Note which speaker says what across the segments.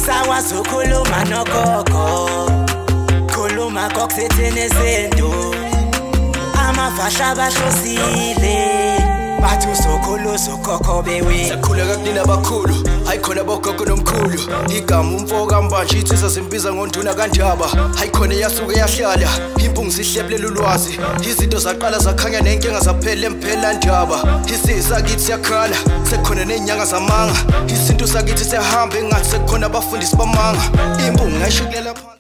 Speaker 1: Sakwazi ukukhuluma nogogo, khuluma kokusithini isintu. Amafasha bahlosile, bathi usokhulu ukhokho bewe.
Speaker 2: Sakhuleka kunina abakhulu, hayi khona bogogo nomkhulu. Igama umfo kaMbanje insizwa simbiza ngonduna kaNdaba. Hayi khona yasuke yahlala, impungu sihlebulela ulwazi. Izinto zaqala zakhanya nenkinga zaphela emphela ndaba. Isizwe sakithi siyakhala, sekukhona nezinyanga zamanga. Isintu sakithi siyahamba engathi sekukhona abafundisi bamanga. Impungu ngayishukulela phansi.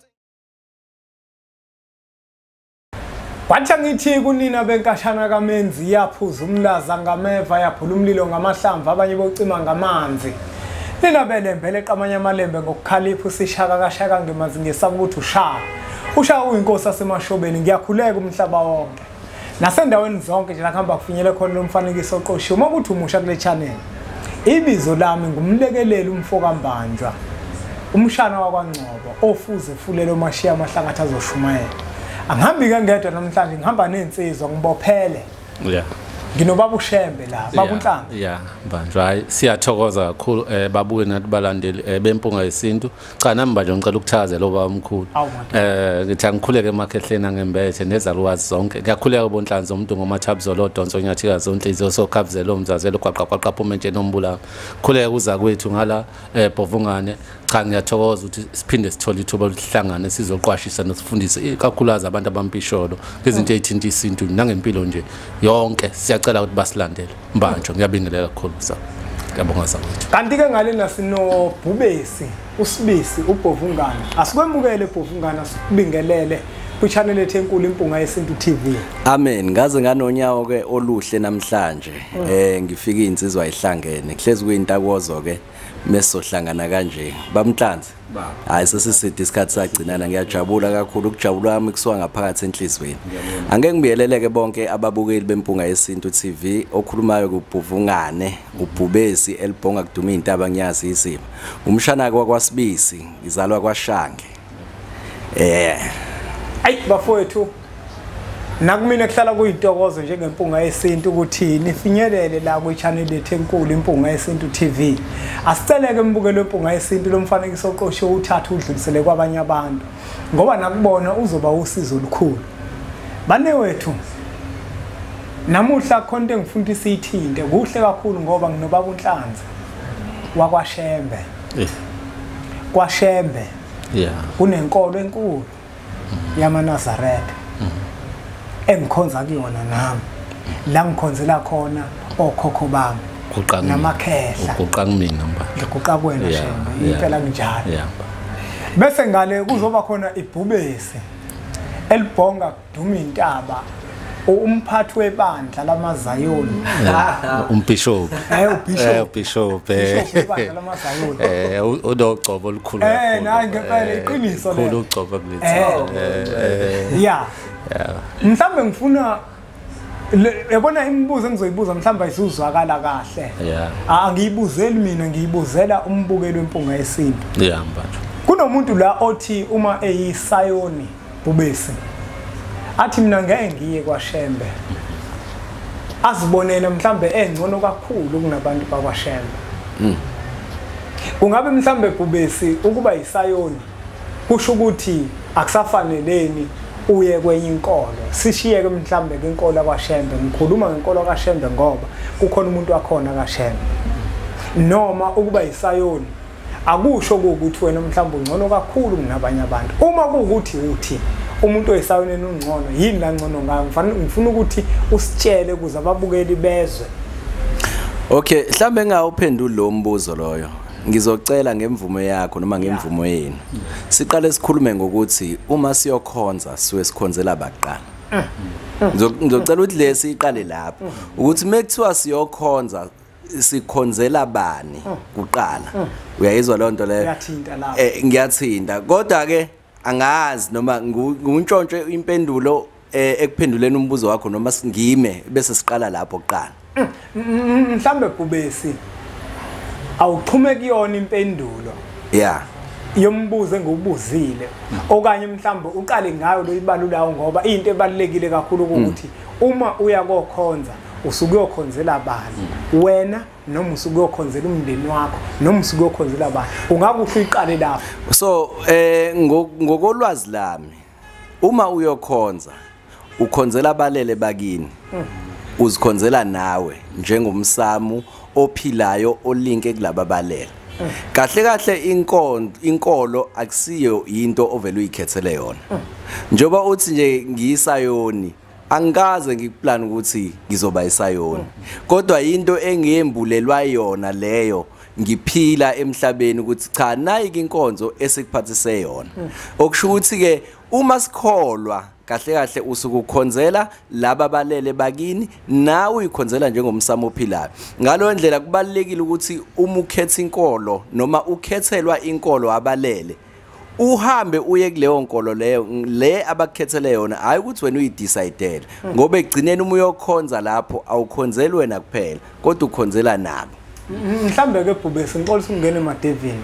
Speaker 3: Kwathi ngithi kunina benkashana kaMenzi yaphuza umlaza ngameva yaphula umlilo ngamahlamvu abanye bocima ngamanzi. Nina belembe leqamanye amalembe ngokukhalipha usishaka kashaka ngemanzi ngesaba ukuthi ushaka. Ushaka uyinkosi asemashobeni ngiyakhuleka umhlaba wonke. Nasendaweni zonke nje la kuhamba kufinyele khona lo mfanekiso oqoshiwe uma kuthi umusha kule channel. Ibizo lami ngumlekeleli umfo kaMbanjwa. Umshana wakwaNgcobo ofuze fulele omashiya amahlangathi azoshumayela. Angihambi ngedwa namhlanje ngihamba nezinsizwa ngibophele.
Speaker 4: Yeah.
Speaker 3: Nginobaba uShembe la, baba uNhlanhla.
Speaker 4: Yeah, Mbanjwa hayi siyathokoza kakhulu babuke nathi balandeli bempunga yesintu. Cha nami Mbanjwa ngicela ukuthazela obaba omkhulu. Ngithi angikhuleke emakhehleni angembethe nezaluwazi zonke. Ngiyakhuleka bonhlanzi umuntu ngomathabuzolo odonso onyathikazi onhliziyo sokhabuzelo umzazelo gwaqa gwaqa phume nje nombulanga. Khuleka kuza kwethu ngala Bhovungane. Cha ngiyathokoza ukuthi siphinde sithole ithuba lokuhlangana sizoqwashisa nosifundise ikakhulukazi abantu abampisholo ngezinto ezithinta isintu nangempilo nje yonke. Siyacela ukuthi basilandele. Mbanjwa ngiyabingelela kakhulu sa. Ngiyabonga sakwethu.
Speaker 3: Kanti ke ngalena sinoBhubesi, uSibisi, uBhovungana. Asikwemukele Bhovungana sikubingelele kwi-channel ethu enkulu Impunga Yesintu TV.
Speaker 5: Amen. Ngaze nganonyawo ke oluhle namhlanje. Ngifike insizwa ihlangene. Kuhlezi kuyintakozo ke mesohlangana kanje. Bamhlanzi. Hayi sesiside isikhathi sagcinana ngiyajabula kakhulu ukujabula kwami kusuka ngaphakathi enhlizweni. Angeke ngibiyeleleke bonke ababukeli beMpunga Yesintu TV okhulumayo kuBhuvungane, uBhubesi elibhonga kuduma intaba ngiyazi isimo. Umshana kwaSibisi, ngizalwa kwaShange.
Speaker 3: Ayi bafowethu nakumina kuhlala kuyintokozo njengempunga yesintu ukuthi nifinyelele la kwi-channel yethu enkulu Impunga Yesintu TV. Asiceleke umbukelo wempunga yesintu lo mfanekiso oqoshiwe uthathe udlulisele kwabanye abantu ngoba nakubona uzoba usizo olukhulu. Bane wethu namuhla khona into engifuna ukuthi siyithinte kuhle kakhulu ngoba nginobaba uNhlanzi wakwaShembe. KwaShembe kunenkolo enkulu yamaNazaretha engikhonza kuyona nami la ngikhonzela khona okhokho bami namakhehla.
Speaker 4: Uguqa kumina mba.
Speaker 3: Ngiguqa kuwena Shembe impela kunjalo. Bese ngale kuzoba khona ibhubesi elibhonga kuduma intaba umphathi webandla lamaZayoni.
Speaker 4: Umbishop.
Speaker 3: Ubishop. Webandla lamaZayoni.
Speaker 4: Unogcobo olukhulu kakhulu.
Speaker 3: Nayi ngempela iqiniso lelo.
Speaker 4: Khulu ugcobo kulethi.
Speaker 3: Yeah. Mhlambe ngifuna yabona imibuzo engizoyibuza mhlambe ayizuzwakala kahle. Angiyibuzeli mina ngiyibuzela umbukeli wempunga yesintu.
Speaker 4: Yeah Mbanjwa.
Speaker 3: Kunomuntu la othi uma eyisayoni Bhubesi athi mina ngeke ngiye kwaShembe. Azibonele mhlambe engcono kakhulu kunabantu bakwaShembe. Kungabe mhlambe Bhubesi ukuba yisayoni kusho ukuthi akusafaneleni uye kwenye inkolo. Sishiyeke mhlambe kwinkolo kwaShembe. Ngikhuluma ngenkolo kaShembe ngoba kukhona umuntu wakhona kaShembe. Noma ukuba yisayoni akusho ukuthi wena mhlambe ungcono kakhulu kunabanye abantu. Uma kuwukuthi uthi umuntu oyisayoneni ungcono yini la ngcono ngayo ngifuna ukuthi usitshele ukuze ababukeli bezwe.
Speaker 5: Okay, mhlambe ngawuphenduli lo mbuzo loyo. Ngizocela ngemvumo yakho noma ngemvumo yenu. Siqale sikhulume ngokuthi uma siyokhonza siwe sikhonzela baqala. Ngizocela ukuthi lesi iqale lapho ukuthi mekuthiwa siyokhonza sikhonzela bani kuqala. Uyayizwa leyo nto leyo?
Speaker 3: Ngiyathinta lapho.
Speaker 5: Ngiyathinta. Kodwa ke angazi noma nguntshontshe impendulo ekuphenduleni umbuzo wakho noma singime bese siqala lapho kuqala.
Speaker 3: Mhlambe Bhubesi awuxhume kuyona impendulo.
Speaker 5: Yeah.
Speaker 3: Yombuzo engubuzile okanye mhlambe uqale ngayo lo ibalulayo ngoba into ebalekile kakhulu ukuthi uma uya kokhonza Usuke uyokhonzela bani wena, noma usuke uyokhonzela umndeni wakho, noma usuke uyokhonzela bani? Ungakuhle uyiqale lapho.
Speaker 5: So ngokolwazi lami, uma uyokhonza ukhonzela abalele bakini, uzikhonzela nawe njengomsamo ophilayo olinke kulaba balele. Kahle kahle inkolo akusiyo into ovela uyikhethele yona. Njoba uthi nje ngiyisayoni, angikaze ngikuplan ukuthi ngizoba isayoni, kodwa into engiyembulelwa yona leyo ngiphila emhlabeni ukuthi cha, nayi inkonzo esikuphathise yona. Okusho ukuthi ke uma sikholwa kahle kahle usukukhonzela laba balele bakini, nawe uyikhonzela njengomsamo ophilayo. Ngalo ndlela kubalekile ukuthi uma ukhetha inkolo noma ukhethelwa inkolo abalele, uhambe uye kuleyo nkolo leyo le abakukhethele yona, hayi ukuthi wena uyidecidele, ngoba egcineni uma uyokhonza lapho awukhonzeli wena kuphela, kodwa ukhonzela nabo.
Speaker 3: Mhlambe ke Bhubesi, ngixolisa ukungena emadevini.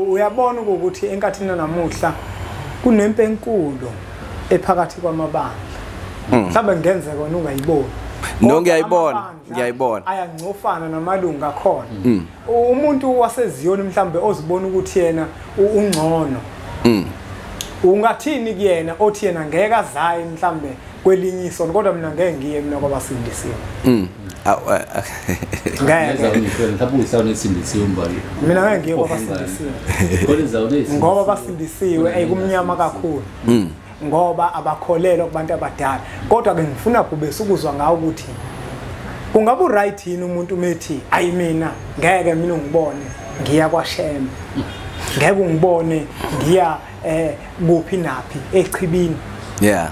Speaker 3: Uyabona ukuthi enkathini namuhla kunempi enkulu ephakathi kwamabandla. Mhlambe ngenzeka wena ungayiboni.
Speaker 5: No, ngiyayibona, ngiyayibona.
Speaker 3: Ayangcofana namalungu akhona. Umuntu waseZiyoni mhlambe ozibona ukuthi yena ungcono. Ungathini kuyena othi yena ngeke azaye mhlambe kwelinye isonto, kodwa mina ngeke ngiye mina kwabasindisiwe. Ngeke. Mina ngeke ngiye kwabasindisiwe. Ngoba basindisiwe ekumnyama kakhulu. Ngoba abakholelwa kubantu abadala. Kodwa ke ngifuna Bhubesi ukuzwa ngawo ukuthi kungabe uright yini umuntu methi ayi mina ngeke mina ungibone ngiya kwaShembe, ngeke ungibone ngiya kuphi naphi echibini.
Speaker 5: Yeah.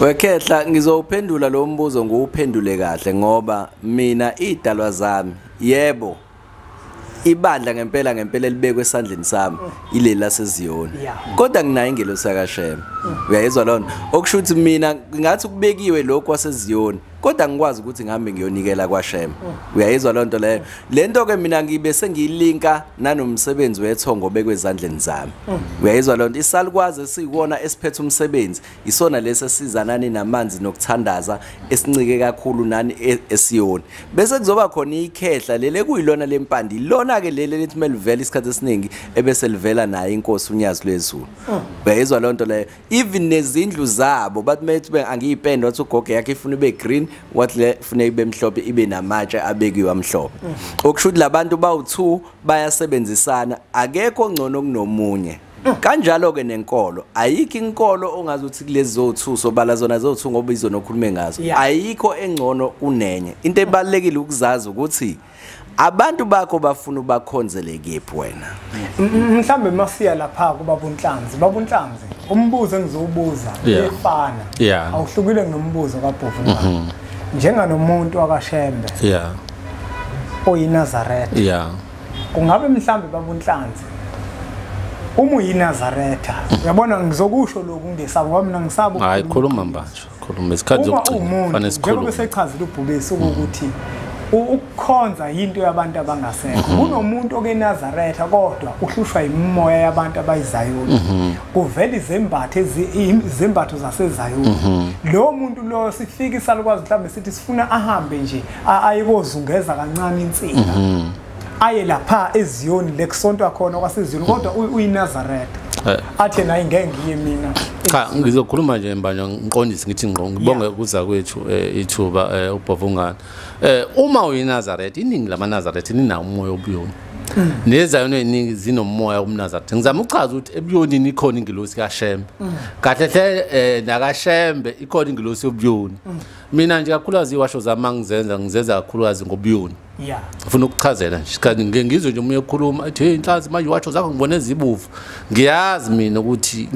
Speaker 5: Wekhehla, ngizowuphendula lo mbuzo ngiwuphendule kahle, ngoba mina idalwa zami, yebo ibandla ngempela ngempela libekwe esandleni sami ileli laseZiyoni, kodwa nginayo ingelosi yakaShembe. Uyayizwa lona? Okusho ukuthi mina ngathi kubekiwe lokhu kwaseZiyoni, kodwa ngikwazi ukuthi ngihambe ngiyonikela kwaShembe. Uyayizwa lonto leyo? Lento ke mina ngibe sengiyilinka nanomsebenzi wethongo obekwe ezandleni zami. Uyayizwa lonto? Isalukwazi esikuwona esiphethe umsebenzi isona lesi esizanani namanzi nokuthandaza, esincike kakhulu nani eSiyoni. Bese kuzoba khona ikhehla lele kuyilona lempande, ilona ke lele lethi melivela isikhathi esiningi ebese livela naye inkosi uNyazi lwezulu. Uyayizwa lonto leyo? Even nezindlu zabo bathi methi angiyipende, wathi ugogo yakhe ifuna ibe green, wathi le funa ibe mhlophe, ibe namatshe abekiwe amhlophe. Okusho ukuthi labantu bawu2 bayasebenzisana, akekho ngcono kunomunye. Kanjalo ke nenkolo, ayikho inkolo ongazi ukuthi kulezi zo2 sobala zona zo2 ngoba izona okhulume ngazo, ayikho engcono kunenye. Into ebalekile ukuzazi ukuthi abantu bakho bafuna ubakhonzele kephi wena.
Speaker 3: Mhlambe masiya lapha kuBaba uNhlanzi. Baba uNhlanzi, umbuzo engizowubuza uyefana, awuhlukile nombuzo kaBhovungane. Njenganomuntu wakaShembe, oyiNazaretha, kungabe mhlambe Baba uNhlanzi uma uyiNazaretha, uyabona ngizokusho lokhu ngesaba ngoba mina ngisaba.
Speaker 4: Hayi, khuluma manje, khuluma isikhathi zokugcina fanele sikhulume.
Speaker 3: Njengoba sechazile uBhubesi ukuthi ukukhonza yinto yabantu abangasekho. Kunomuntu okeNazaretha kodwa uhlushwa imimoya yabantu abayizayoni. Kuvela izembatho izembatho zaseZayoni. Lo muntu lo sifika isalukwazi mhlawumbe sithi sifuna ahambe nje ayikozungeza kancane insika. Aye lapha eZiyoni lekusontwa khona kwaseZiyoni, kodwa uyiNazaretha. Athi naye ngeke ngiye mina.
Speaker 4: Cha, ngizokhuluma nje mbanjwa ngiqondise ngithi ngqo ngibonge ukuza kwethu ithuba uBhovungane. Uma uyiNazaretha, iningi lamaNazaretha ninawo umoya obuyoni. Nezayoni eziningi zinomoya womNazaretha. Ngizama ukuchaza ukuthi ebuyonini ikhona ingilosi kaShembe. Kahle hle nakaShembe ikhona ingilosi yobuyoni. Mina nje kakhulukazi iwasho zami ngizenza ngizenza kakhulukazi ngobuyoni. Ngifuna ukuchazela nje kanti ngike ngizwe nje umuntu ekhuluma ethi hey Nhlanzi manje iwasho zakho ngibone ezibovu. Ngiyazi mina ukuthi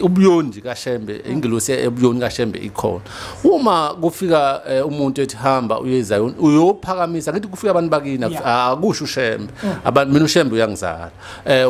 Speaker 4: ubuyoni kaShembe, ingilosi ebuyoni kaShembe ikhona. Uma kufika umuntu ethi hamba uye eZayoni uyophakamisa, ngithi kufika abantu bakini akusho uShembe. Abantu mina uShembe uyangizala.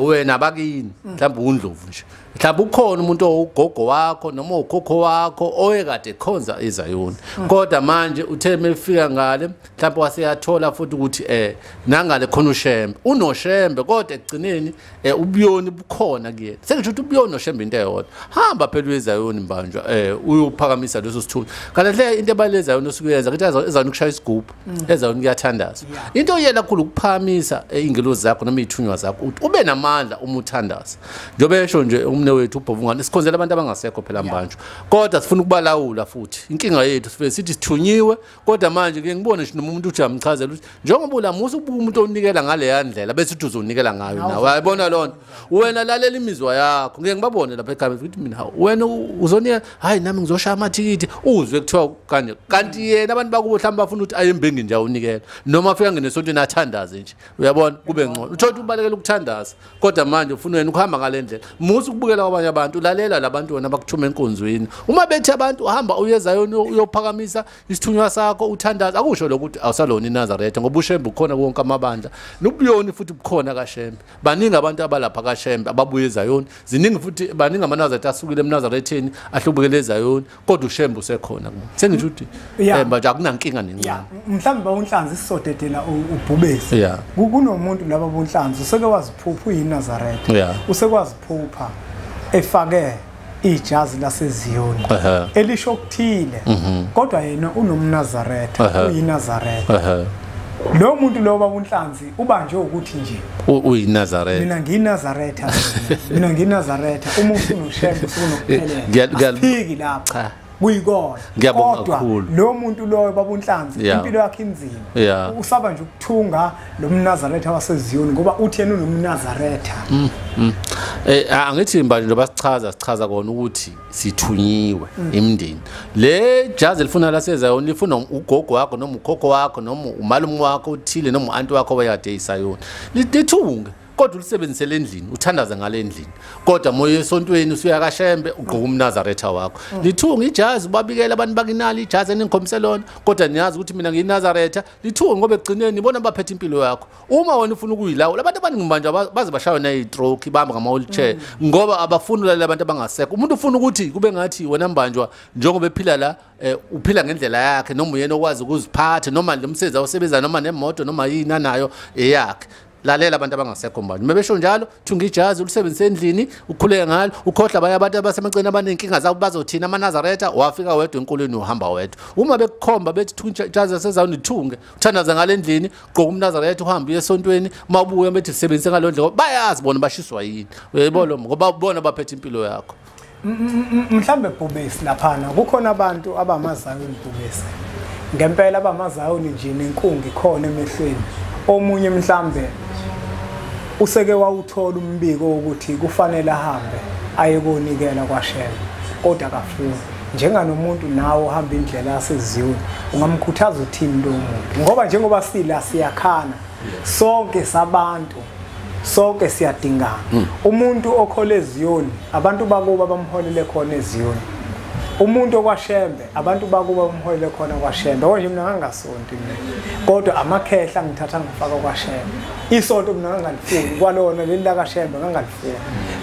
Speaker 4: Wena bakini mhlawumbe uNdlovu nje. Mhlawumbe ukhona umuntu owugogo wakho noma ukhokho wakho oyekade ekhonza eZayoni. Kodwa manje uthe mefika ngale mhlawumbe waseyathola futhi futhi ukuthi nangale khona uShembe unoShembe kodwa ekugcineni ubuyoni bukhona kuyena. Sengisho ukuthi ubuyoni noShembe into eyodwa. Hamba phela uyeZayoni mbanjwa uyophakamisa leso sithunywa. Kanti le into ebalulekile eZayoni osukuyenza ukuthi eZayoni kushaya isigubhu, eZayoni kuyathandaza. Into oyela kakhulu ukuphakamisa ingelozi zakho noma izithunywa zakho ukuthi ube namandla uma uthandaza. Njengoba esho nje umne wethu uBhovungane sikhonzela abantu abangasekho phela mbanjwa. Kodwa sifuna ukubalawula futhi. Inkinga yethu sifike sithi sithunyiwe kodwa manje ngeke ngibone nje noma umuntu uthi amchazela ukuthi njengoba ulamusa ubuka umuntu onikela ngale yandlela bese uthi uzonikela ngayo nawe. Uyayibona lona? Wena lalela imizwa yakho. Ngeke ngibabone lapha ekhaya ukuthi mina wena uzonika hayi nami ngizoshaya amathikithi uzwe kuthiwa kanje. Kanti yena abantu bakubo mhlawumbe bafuna ukuthi aye embengini nje awunikela noma afika ngene esontweni athandaze nje. Uyabona kube ngcono. Uthola ukuthi ubalekela ukuthandaza kodwa manje ufuna wena ukuhamba ngale ndlela. Musa ukubukela kwabanye abantu, lalela labantu wena bakuthuma enkonzweni. Uma bethi abantu uhamba uyeZayoni uyophakamisa isithunywa sakho uthandaza, akusho lokuthi awusalona iNazaretha ngoba uShembe ukhona wonke amabandla nobuyoni futhi bukhona kaShembe. Baningi abantu abalapha kaShembe ababuye eZayoni, ziningi futhi baningi amaNazaretha asukile eMnazaretheni ahlubukele eZayoni kodwa uShembe usekhona kubo. Sengisho ukuthi manje akunankinga nencane.
Speaker 3: Mhlawumbe bawunhlanzi sisodedela ubhubesi. Kunomuntu laba bonhlanzi useke waziphupha uyiNazaretha. Usekwaziphupha efake ijazi laseZiyoni elisho okuthile kodwa yena unomNazaretha uyiNazaretha. Lo muntu lo babunhlanzi ubanjwe ukuthi nje uyiNazaretha. Mina ngiyiNazaretha, mina ngiyiNazaretha. Uma ufuna uShembe usunokuphelela afiki lapha kuyikona. Kodwa lo muntu loyo babunhlanzi impilo yakhe inzima, usaba nje ukuthunga lo mNazaretha waseZiyoni ngoba uthi yena unomNazaretha.
Speaker 4: Angithi manje njengoba sichaza kona ukuthi sithunyiwe imndeni. Le jazi elifuna laseZayoni lifuna ugogo wakho noma ukhokho wakho noma umalume wakho uthile noma u-anti wakho wayade eSayoni. Lithunge kodwa ulisebenzisele endlini, uthandaze ngale endlini. Kodwa moya esontweni usuya kaShembe ugqoka umNazaretha wakho. Lithunge ijazi ubabikele abantu bakinali ijazi eningikhombise lona kodwa niyazi ukuthi mina ngiyiNazaretha. Lithunge ngoba ekugcineni ibona baphethe impilo yakho. Uma wena ufuna ukuyilawula abantu abaningi manje baze bashawe nayi-stroke bahamba ngama-wheelchair ngoba abafuni ulalela abantu abangasekho. Umuntu ufuna ukuthi kube ngathi wena mbanjwa njengoba ephila la uphila ngendlela yakhe noma uyena okwazi ukuziphatha noma lo msebenzi awusebenza noma nemoto noma yini anayo eyakhe. Lalela abantu abangasekho manje. Mebesho njalo thunga ijazi ulisebenzise endlini ukhuleke ngalo ukhohlwa abanye abantu abasemaceni abanenkinga zabo bazothina amaNazaretha wafika wedwa enkolweni uhamba wedwa. Uma bekukhomba bethi thunga ijazi laseZayoni ithunge uthandaza ngale endlini gqoka umNazaretha uhambe uye esontweni mawubuye bethi lisebenzise ngalo ndlela bayazi bona bashiswa yini. Uyayibona ngoba bona baphethe impilo yakho.
Speaker 3: Mhlambe Bhubesi laphana kukhona abantu abamaZayoni Bhubesi. Ngempela abamaZayoni nje nenkungu ikhona emehlweni. Omunye mhlambe useke wawuthola umbiko ukuthi kufanele ahambe aye konikela kwaShembe kodwa akafuni. Njenganomuntu nawe ohamba indlela yaseZiyoni ungamkhuthaza uthini lo muntu? Ngoba njengoba sila siyakhana sonke sabantu, sonke siyadingana. Umuntu okhole eZiyoni abantu bakuba bamholele khona eZiyoni, umuntu okwaShembe abantu bakuba bamholele khona kwaShembe. Konje mina ngangasonti mina kodwa amakhehla ngithatha ngifaka kwaShembe. Isonto mina ngangalifuni kwalona leli la kaShembe ngangalifuni,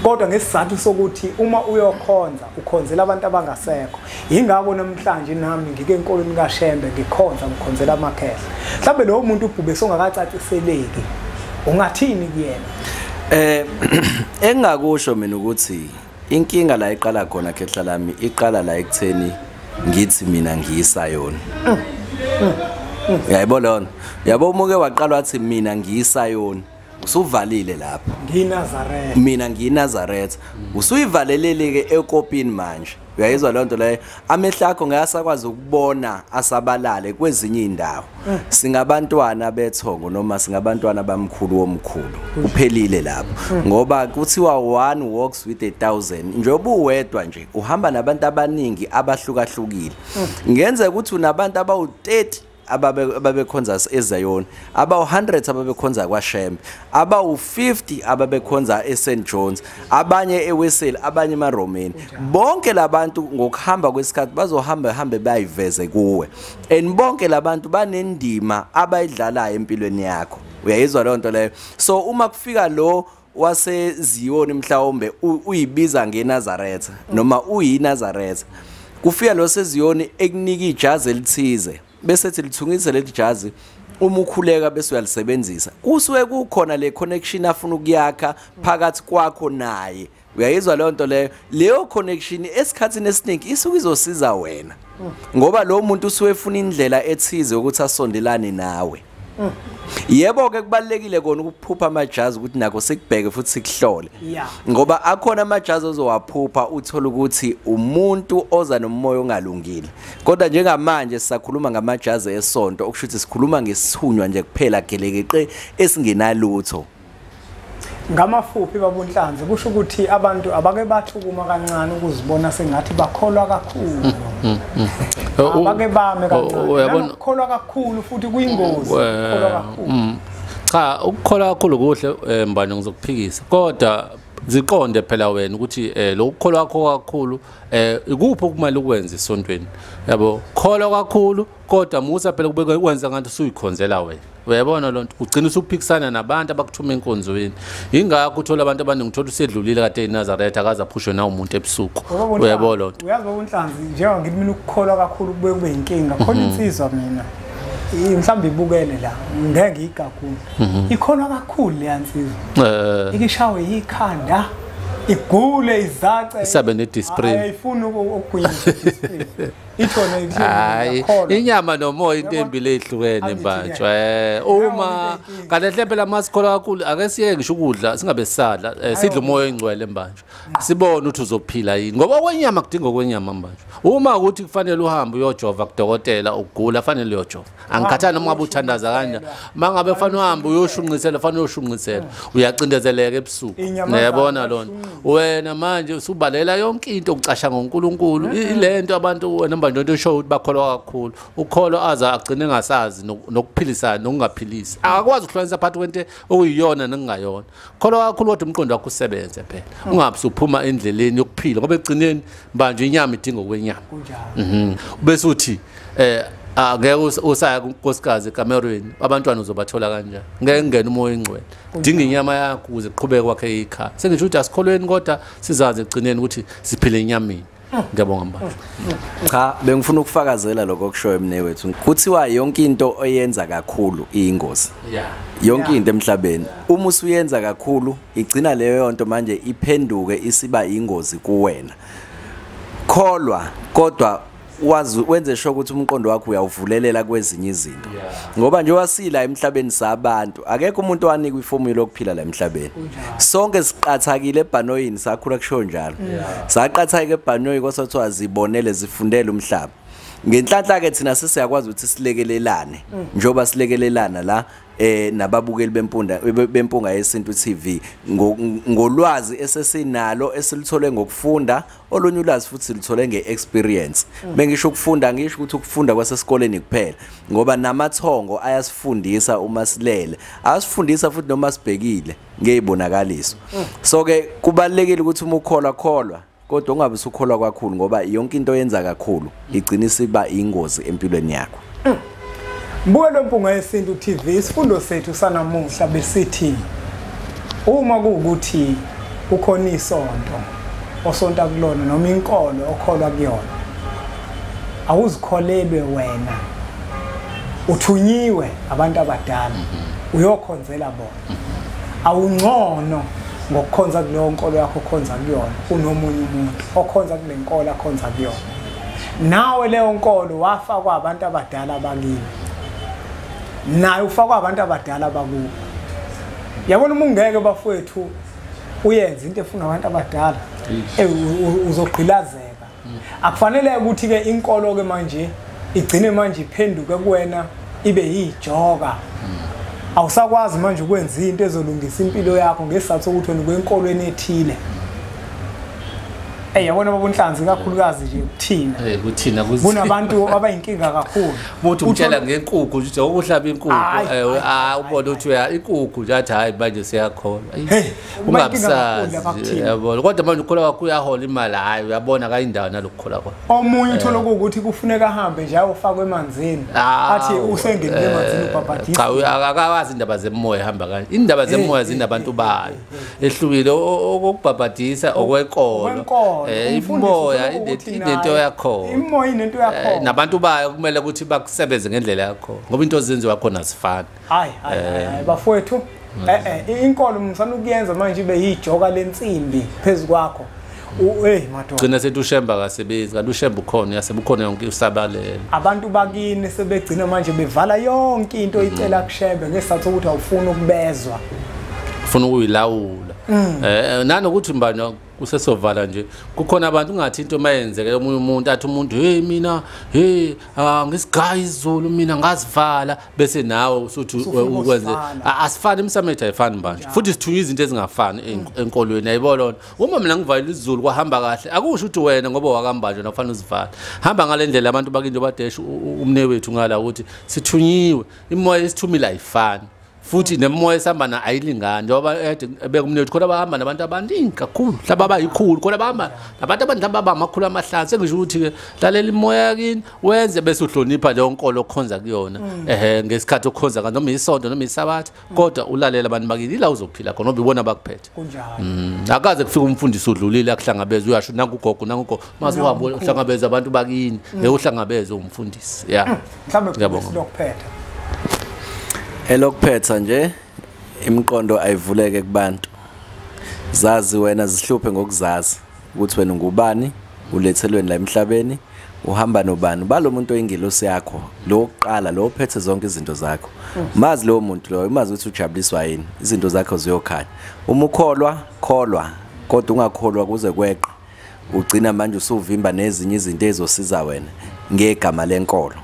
Speaker 3: kodwa ngesizathu sokuthi uma uyokhonza ukhonzela abantu abangasekho. Yingakho namhlanje nami ngike enkolweni kaShembe ngikhonza ngikhonzela amakhehla. Mhlawumbe lowo muntu ubhube songakacaciseleki ungathini kuyena?
Speaker 5: Engingakusho mina ukuthi inkinga la iqala khona khehla lami iqala la ekutheni ngithi mina ngiyisayoni. Uyayibona lona? Yabo umuke waqala wathi mina ngiyisayoni usuvalile lapho.
Speaker 3: NgiyiNazaretha.
Speaker 5: Mina ngiyiNazaretha. Usuyivalelele ke ekopini manje. Uyayizwa leyo nto leyo? Amehlo akho ngayasakwazi ukubona asabalale kwezinye indawo. Singabantwana bethongo noma singabantwana bamkhulu womkhulu. Kuphelile lapho. Ngoba kuthiwa one walks with 1,000. Njengoba uwedwa nje uhamba nabantu abaningi abahlukahlukile. Ngenzeka ukuthi unabantu abawu30 ababekhonza eZayoni, abawu100 ababekhonza kwaShembe, abawu50 ababekhonza eSt John's, abanye eWeseli, abanye emaRomeni. Bonke labantu ngokuhamba kwesikhathi bazohamba hambe bayiveze kuwe, and bonke labantu banendima abayidlalayo empilweni yakho. Uyayizwa leyo nto leyo? So uma kufika lo waseZiyoni mhlawumbe uyibiza ngeNazaretha noma uyiNazaretha, kufika lo seZiyoni ekunika ijazi elithize bese ethi lithungise leli jazi Uma ukhuleka bese uyalisebenzisa, kusuke kukhona le connection afuna ukuyakha phakathi kwakho naye. Uyayizwa leyo nto leyo? Leyo connection esikhathini esiningi isuke izosiza wena, ngoba lo muntu usuke efuna indlela ethize ukuthi asondelane nawe. Yebo ke kubalekile kona ukuphupha amajazi ukuthi nako sikubheke futhi sikuhlole, ngoba akhona amajazi ozowaphupha uthola ukuthi umuntu oza nomoya ongalungile. Kodwa njengamanje sisakhuluma ngamajazi esonto, okusho ukuthi sikhuluma ngesithunywa nje kuphela gelekeqe esingenalutho.
Speaker 3: Ngamafuphi babunhlanzi, kusho ukuthi abantu abake bathukuma kancane ukuzibona sengathi bakholwa kakhulu. Abake bame kancane. Ukukholwa kakhulu futhi kuyingozi, ukukholwa kakhulu.
Speaker 4: Cha, ukukholwa kakhulu kuhle mbani, ngizokuphikisa. Kodwa ziqonde phela wena ukuthi lokukholwa kwakho kakhulu ikuphi okumele ukwenze esontweni. Yabo, kholwa kakhulu kodwa musa phela kube kwenza ngathi usuyikhonzela wena. Uyabona lonto, ugcina usuphikisana nabantu abakuthuma enkonzweni. Ingakho uthola abantu abaningi, uthola usedlulile kade eNazaretha akaze aphushwe na umuntu ebusuku. Uyabona lonto.
Speaker 3: Uyazi babunhlanzi, njengoba ngithi mina ukukholwa kakhulu kube kube inkinga. Khona insizwa mina mhlawumbe ibukele la, ngeke ngiyigagule. Ikholwa kakhulu le yansizwa. Ikishawe ikhanda, igule izace.
Speaker 4: Isabe ne-discipline.
Speaker 3: Ayifuni ukugwinyisa discipline. Ithona
Speaker 4: hayi inyama nomoya into embili ehlukene mbanjwa. Uma kahle phela masikholwa kakhulu ake siye ngisho ukudla singabe sadla, sidle umoya oyingcwele mbanjwa, sibone ukuthi uzophila yini, ngoba okwenyama kudinga okwenyama mbanjwa. Uma ukuthi kufanele uhambe uyojova kudokotela ugula, fanele uyojova, angikhathali noma ngabe uthandaza kanjani. Mangabe fanele uhambe uyoshunqisela, fanele uyoshunqisela, uyacindezeleka ebusuku. Uyabona lona wena manje usubalela yonke into ukucasha ngoNkulunkulu. Ilento abantu wena manje into esho ukuthi bakholwa kakhulu, ukholwa aza agcine engasazi nokuphilisana nokungaphilisi, akakwazi ukuhlukanisa phakathi kwento okuyiyona nokungayona. Kholwa kakhulu kodwa umqondo wakho usebenze phela, ungabe usuphuma endleleni yokuphila, ngoba ekugcineni manje inyama idinga okwenyama. Bese uthi angeke usaya kunkosikazi ekamerweni, abantwana uzobathola kanjani? Ngeke ngene umoya oyingcwele, dinga inyama yakho ukuze uqhubeke kwakhe ikhaya. Sengisho ukuthi asikholweni kodwa sizazi ekugcineni ukuthi siphile enyameni. Ngiyabonga mbaba.
Speaker 5: Cha, bengifuna ukufakazela lokho okushoyo mne wethu. Kuthiwa yonke into oyenza kakhulu iyingozi. Yonke into emhlabeni uma usuyenza kakhulu igcina leyo nto manje iphenduke isiba ingozi kuwena. Kholwa kodwa wazi wenze sure ukuthi umqondo wakho uyawuvulelela kwezinye izinto, ngoba nje wasila emhlabeni sabantu, akekho umuntu owanikwa iformula yokuphila la emhlabeni. Sonke siqathakile ebhanoyini, sakhula kusho njalo, saqathaka ebhanoyi kwasathiwa zibonele zifundele umhlaba. Ngenhlanhla ke thina sesiyakwazi ukuthi silekelelane, njengoba silekelelana la nababukeli bempunga yesintu TV ngolwazi esesinalo esilithole ngokufunda, olunye ulwazi futhi silithole ngeexperience. Bengisho ukufunda, ngisho ukuthi ukufunda kwasesikoleni kuphela, ngoba namathongo ayasifundisa uma silele, ayasifundisa futhi noma sibhekile ngezibonakaliso. So ke kubalekile ukuthi uma ukholwa kholwa, kodwa ungabe usukholwa kakhulu, ngoba yonke into oyenza kakhulu igcina isiba ingozi empilweni yakho.
Speaker 3: Mbukelo Mpunga Yesintu TV, isifundo sethu sanamuhla besithi uma kuwukuthi kukhona isonto osonta kulona noma inkolo okholwa kuyona, awuzikholelwe wena, uthunyiwe abantu abadala uyokhonzela bona. Awungcono ngokukhonza kuleyo nkolo yakho okhonza kuyona kunomunye umuntu okhonza kule nkolo akhonza kuyona. Nawe leyo nkolo wafakwa abantu abadala bakini, naye ufakwa abantu abadala bakubo. Yabona uma ungeke bafowethu uyenze into efuna abantu abadala, uzogqilazeka. Akufanele ukuthi ke inkolo ke manje igcine manje iphenduke kuwena ibe yijoka. Awusakwazi manje ukwenza into ezolungisa impilo yakho ngesizathu sokuthi wena kwenkolweni ethile. Yabona babunhlanzi kakhulukazi nje kuthina.
Speaker 4: Kuthina
Speaker 3: kunabantu abayinkinga kakhulu.
Speaker 4: Umuntu umtshela ngenkukhu nje ukuhlaba inkukhu, ubone ukuthi uya inkukhu nje athi hayi manje siyakholwa. Ungabisazi yabona, kodwa manje ukholwa kwakho uyahola imali, hayi uyabona kayindawo nalokukholwa kwakho.
Speaker 3: Omunye uthola ukuthi kufuneka ahambe nje ayofakwa emanzini, athi usengenile emanzini ubhabhadisa.
Speaker 4: Cha, akawazi indaba zemoya ihamba kanje. Indaba zemoya zinabantu bayo ehlukile, okubhabhadisa okwenkolo.
Speaker 3: Inkolo
Speaker 4: Imoya inento yakhona.
Speaker 3: Imoya inento yakhona.
Speaker 4: Nabantu bayo kumele ukuthi bakusebenze ngendlela yakho ngoba into ezenziwa khona azifani.
Speaker 3: Hayi hayi bafowethu, inkolo msana ukuyenza manje ibe yijoka lensimbi phezukwakho. Hey madoda.
Speaker 4: Gcina sethi uShemba kasebenzi, kanti uShemba ukhona, yasebukhona yonke usabalele.
Speaker 3: Abantu bakini sebegcina manje bevala yonke into oyicela kuShembe ngesizathu sokuthi awufuni ukubezwa.
Speaker 4: Ufuna ukuyilawula. Nanokuthi mbani kusesovala nje kukhona abantu ungathi into mayenzeke omunye umuntu athi umuntu hey mina hey ngisigaya isiZulu mina ngazivala bese nawe usuthi ukwenze asifani imsamethu ayifani manje futhi sithunywa izinto ezingafani enkolweni ayibona uma mina ngivalile isiZulu kwahamba kahle akusho ukuthi wena ngoba wakambanje nakufanele uzivale hamba ngalendlela abantu bakinto badesha umne wethu ngala ukuthi sithunyiwe imoya esithumile ayifani futhi nemoya esihamba na ayilingani njengoba bekumnethu khona bahamba nabantu abaningi kakhulu mhlawumbe abayikhulu khona bahamba nabantu abaningi abamakhulu amahlanu sengisho ukuthi-ke lalela imoya yakini wenze bese uhlonipha leyo nkolo okhonza kuyona ngesikhathi okhonza kanti noma isonto noma isabatha kodwa ulalela abantu bakini ila uzophila khona ngoba ibona bakuphethe kunjalo akaze kufika umfundisi udlulile akuhlangabeze uyasho nangu ugogo nangu ugogo mase uhamba uhlangabeza abantu bakini ngeke uhlangabeze umfundisi ya
Speaker 3: mhlawumbe lokuphetha
Speaker 5: elokuphetha nje imiqondo ayivuleke kubantu zazi wena zihluphe ngokuzazi ukuthi wena ungubani ulethelweni la emhlabeni uhamba nobani balo muntu oyingilosi yakho lo oqala lo ophethe zonke izinto zakho mazi lo muntu lo umazi ukuthi ujabuliswa yini izinto zakho ziyokhanya uma ukholwa kholwa kodwa ungakholwa kuze kweqe ugcina manje usuvimba nezinye izinto ezosiza wena ngegama lenkolo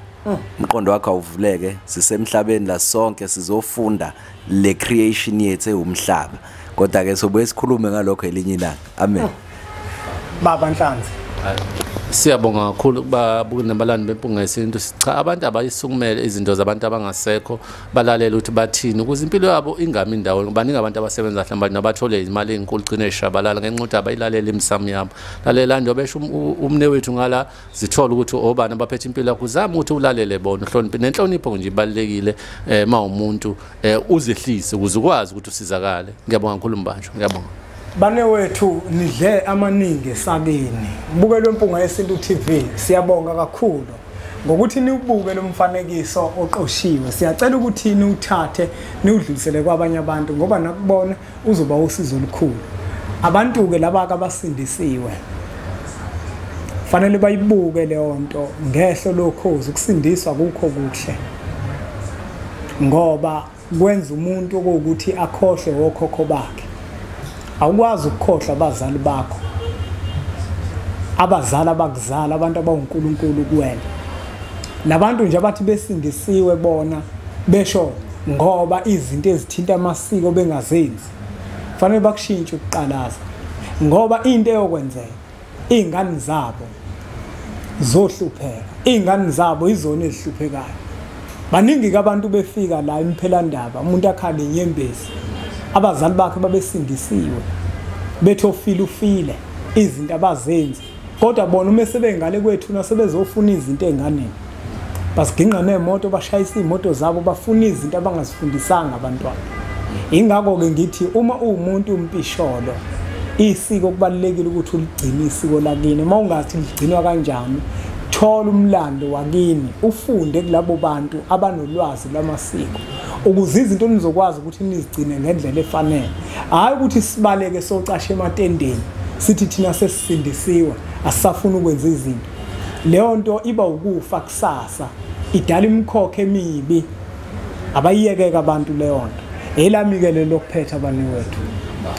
Speaker 5: umqondo wakho awuvuleke sisemhlabeni la sonke sizofunda le creation yethu ewumhlaba kodwa ke sobuye sikhulume ngalokho elinye ilanga amen
Speaker 3: baba Nhlanzi
Speaker 4: siyabonga kakhulu kubabuki nabalandi beMpunga Yesintu cha abantu abayisukumele izinto zabantu abangasekho balalela ukuthi bathini ukuze impilo yabo ingami indawo baningi abantu abasebenza kahle manje nabathole imali enkulu gcine eshabalala ngenxa ukuthi abayilalela imsamo yabo lalela nje besho umne wethu ngala zithola ukuthi obani abaphethe impilo yakho uzama ukuthi ulalele bona uhloniphe nenhlonipho nje ibalekile ma umuntu uzehlise ukuze ukwazi ukuthi usizakale ngiyabonga kakhulu Mbanjwa ngiyabonga
Speaker 3: Bane wethu nidle amaningi esakeni bukelwe Mpunga Yesintu TV siyabonga kakhulu ngokuthi niubuke lo mfanekiso oqoshiwe siyacela ukuthi niwuthathe niudlulisele kwabanye abantu ngoba nakubona uzoba usizo olukhulu abantu ke laba abasindisiwe fanele bayibuke leyo nto ngehlo lokhozi ukusindiswa kukho kuhle ngoba kwenza umuntu ukuthi akhohlwe okhokho bakhe awukwazi ukukhohlwa abazali bakho abazali abakuzala abantu abawuNkulunkulu kuwena labantu nje abathi besindisiwe bona besho ngoba izinto ezithinta amasiko bengazenzi fanele bakushintshe ukuqalaza ngoba into eyokwenzeka izingane zabo zohlupheka izingane zabo izona ezihluphekayo baningi abantu befika la emphelandaba umuntu akhale inyembezi abazali bakhe babesindisiwe bethu ofile ufile izinto abazenzi kodwa bona uma sebengale kwethu nasebezofuna izinto enganeni basiginqa nemoto bashayisa imoto zabo bafuna izinto abangazifundisanga abantwana ingakho ke ngithi uma uwumuntu umpisholo isiko kubalekile ukuthi uligcine isiko lakini uma ungathi ligcinwa kanjani thola umlando wakini ufunde kulabo bantu abanolwazi lwamasiko ukuze izinto nizokwazi ukuthi nizigcine ngendlela efanele hayi ukuthi sibaleke socashe ematendeni sithi thina sesisindisiwe asisafuna ukwenza izinto leyo nto iba ukufa kusasa idala imikhokho emibi abayiyekeka abantu leyo nto elami ke lokuphetha abani wethu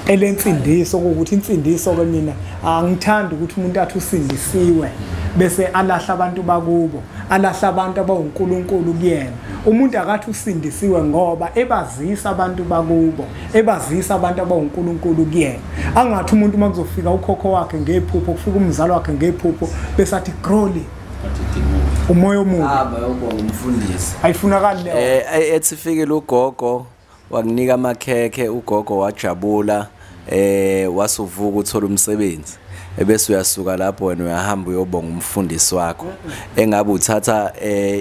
Speaker 3: elensindiso ukuthi insindiso ke mina angithandi ukuthi umuntu athi usindisiwe bese alahla abantu bakubo alahla abantu abawuNkulunkulu kuyena umuntu akathi usindisiwe ngoba ebazisa abantu bakubo ebazisa abantu abawuNkulunkulu kuyena angathi umuntu makuzofika ukhokho wakhe ngephupho kufika umzali wakhe ngephupho bese athi groli umoya omubi
Speaker 5: hamba yobonga umfundisi
Speaker 3: ayifunakali leyo
Speaker 5: ethi fikile ugogo wakunika amakhekhe ugogo wajabula wasuvuka uthola umsebenzi Ebese uyasuka lapho wena uyahamba uyobonga umfundisi wakho. Engabe uthatha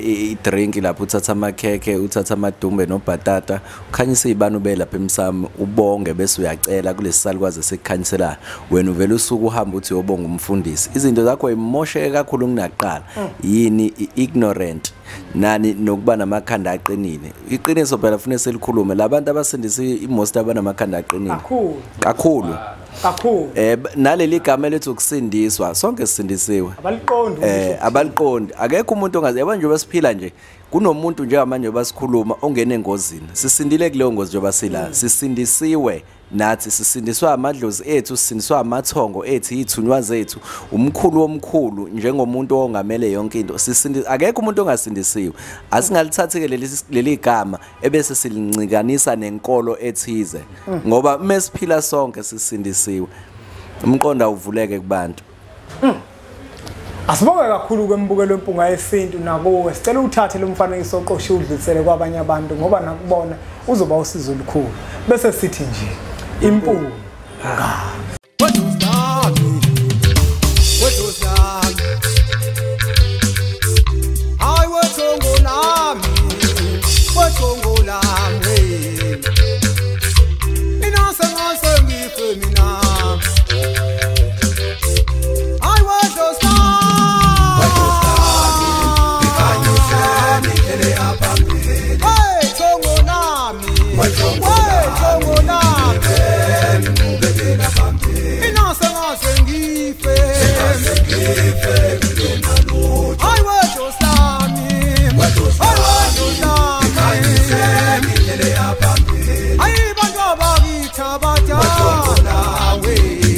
Speaker 5: i-drink lapho, uthatha amakhekhe, uthatha amadumbe nobhatata, ukhanyise izibani ube lapha emsamo ubonge, bese uyacela kulesisalukwazi esikhanyisela wena. Uvela usuku uhamba uthi uyobonga umfundisi, izinto zakho imosheke kakhulu kunaqala. Yini ignorant nani nokuba namakhanda aqinile? Iqiniso phela ufune selikhulume, labantu abasindisa imost abanamakhanda aqinile
Speaker 3: kakhulu
Speaker 5: kakhulu
Speaker 3: kakhulu.
Speaker 5: Naleli gama elithi ukusindiswa, sonke sisindisiwe,
Speaker 3: abaliqondi
Speaker 5: abaliqondi. Akekho umuntu ongazi, yabo njengoba siphila nje kunomuntu njengamanje njengoba sikhuluma ongena engozini, sisindile kuleyo ngozi njengoba sila, sisindisiwe nathi, sisindiswa amadlozi ethu, sisindiswa amathongo ethu, ithunywa zethu, umkhulu womkhulu njengomuntu ongamele yonke into. Sisindiswa, akekho umuntu ongasindisiwe. Asingalithathi ke leli gama ebese silincikanisa nenkolo ethize, ngoba mesiphila sonke sisindisiwe. Umqondo awuvuleke kubantu.
Speaker 3: Asibonge kakhulu kwembukelo wempunga yesintu nakuwe. Sicela uthathe lo mfanekiso oqoshiwe udlulisele kwabanye abantu, ngoba nakubona uzoba usizo olukhulu. Bese sithi nje impunga.
Speaker 1: Ay, bantu abakithi abadala we.